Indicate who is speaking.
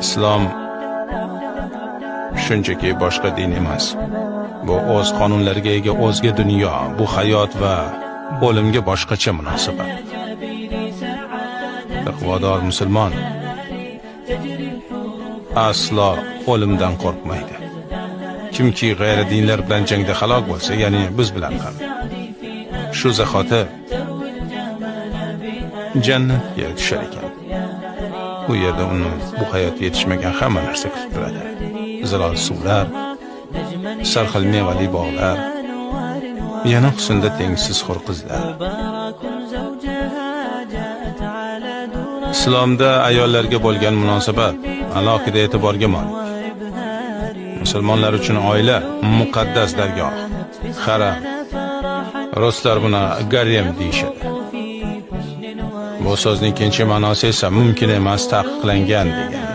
Speaker 1: Islom shunchaki boshqa din emas. Bu o'z qonunlariga ega o'zga dunyo, bu hayot va o'limga boshqacha munosabat. Taqvodor musulmon aslo o'limdan qo'rqmaydi. Kimki g'ayri dinlar bilan jangda halok bo'lsa, ya'ni biz bilan ham, shu zahoti jannatga tushar ekan. U yerda uni bu hayotda yetishmagan hamma narsa kutib turadi. Zilol suvlar, sarxil mevali bog'lar, yana husnda tengsiz hur qizlar. Islomda ayollarga bo'lgan munosabat alohida e'tiborga molik. Musulmonlar uchun oila muqaddas dargoh, haram. Ruslar buni garem deyishadi. Bu so'zning ikkinchi ma'nosi esa mumkin emas, taqiqlangan degani.